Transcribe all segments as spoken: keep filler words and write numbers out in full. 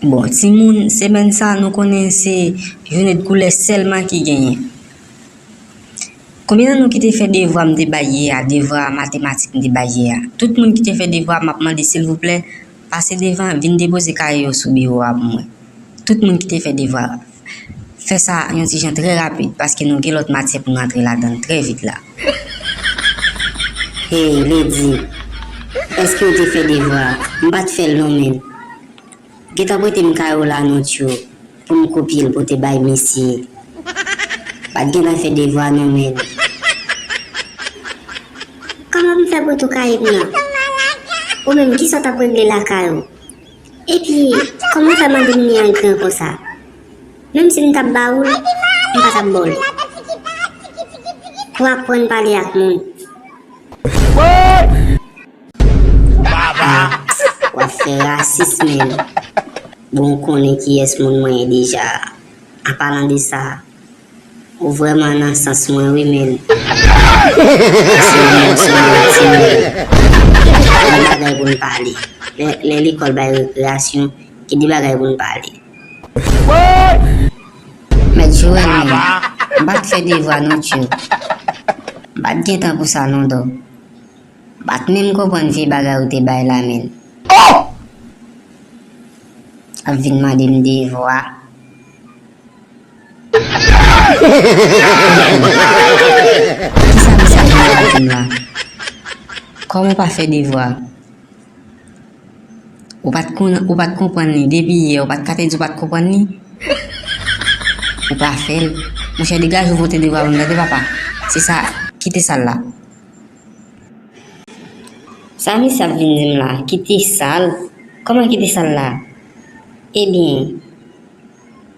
Bon, timoun, semèn sa, nou konnen se jounen de koulè sèlman ki genyen. Konbyen nan nou ki te fè devwa m te bay yè a, devwa matematik m te bay yè a? Tout moun ki te fè devwa, m ap mande, silvouplè, pase devan, vin depoze kaye yo sou biwo a pou mwen. Tout moun ki te fè devwa, fè sa yon ti jan trè rapid, paske nou gen lòt matyè pou n antre ladan l trè vit la. Hey, Lady, èske w te fè devwa a? M pa t fè l non, menn. Gentan prete m kaye w la non, tchou, pou m kopye l pote bay misye. Pa t gentan fè devwa non, menn. Kòman m fè pou tou kaye m nan? Ou menm, kisa w t ap regle lakay ou? Epi, kòman w fè mande m li an gran konsa? Menm si m t ap ba ou l, m pa t ap ba w l. Pou aprann pale ak moun. Ah, w ap fè rasis, menn. Bon, ou konnen kiyès moun mwen ye deja. An palan de sa, ou vrèman nan sans mwen, wi, menn. Se yon mòso de ti menn. Ki de bagay pou n pale? Lè, lè lekòl bay rekreyasyon, ki de bagay pou n pale? Mèt Joel, menn, m pa t fè devwa non, tchou. M pa t gen tan pou sa non, dò. M pa t menm konprann vye bagay ou te bay la, menn. Ap vin mande m devwa. Kisa misye ap vin rakonte m la? Kòman w pa fè devwa? Ou pa t konn, ou pa t konprann li depi yè, ou pa t ka te di w pa t konprann li? Ou pa fè l. Monchè, degaje w, pote devwa ban m, tande papa. Se sa, kite sal la. Sa misye ap vin di m la? Kite sal? Kòman kite sal la? Ebyen,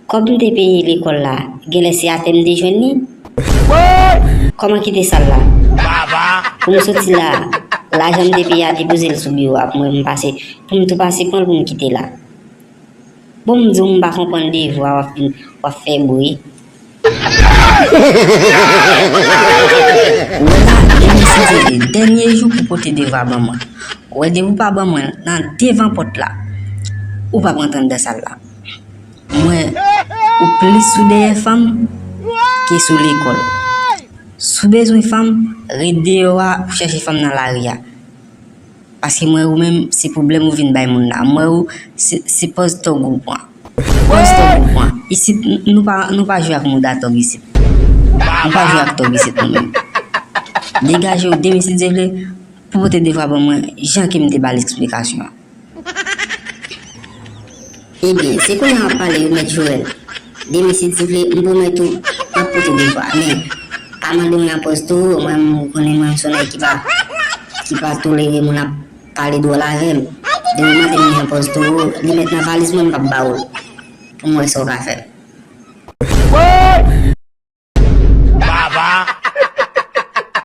kòb m te peye lekòl la, genlè se atè m te jwenn li? Kòman kite sal la? Pou m soti la, lajan m te peye a, depoze l sou biwo a pou mwen, pou m pase, pou m tou pase pran l pou m kite la. Bon, m di w m pa konprann devwa, w ap fin, w ap fè bri. Ou wè la, demen se dènye jou pou pote devwa ban mwen. Ou wè, depi w pa ban mwen nan devan pòt la, ou p ap rantre anndan sal la. M wè ou plis sou dèyè fanm ke sou lekòl. Si w bezwen fanm, ret deyò a, ou chèche fanm nan lari a. Paske m wè ou menm, se pwoblèm ou vin bay moun la. M wè ou, se, se pòz tòg ou pran. Pòz tòg ou pran. Isit, n-, nou pa, nou pa jwe ak mouda tòg isit. Nou pa jwe ak tòg isit nou menm. Degaje w, demen si Dye vle, pou pote devwa ban mwen, jan ke m te ba l eksplikasyon an. Ebyen, se kounye a w ap pale wi, Mèt Joel. Demen si Dye vle, m pwomèt ou, m ap pote devwa. Men, pa mande m nan pòz toro, mwen, m konnen mwen m se yon nèg ki pa, ki pa tolere moun ap pale dwòl avè m. Demen w mande m nan pòz toro, li mèt nan valiz mwen, m p ap ba ou l. Pou m wè sa w ka fè.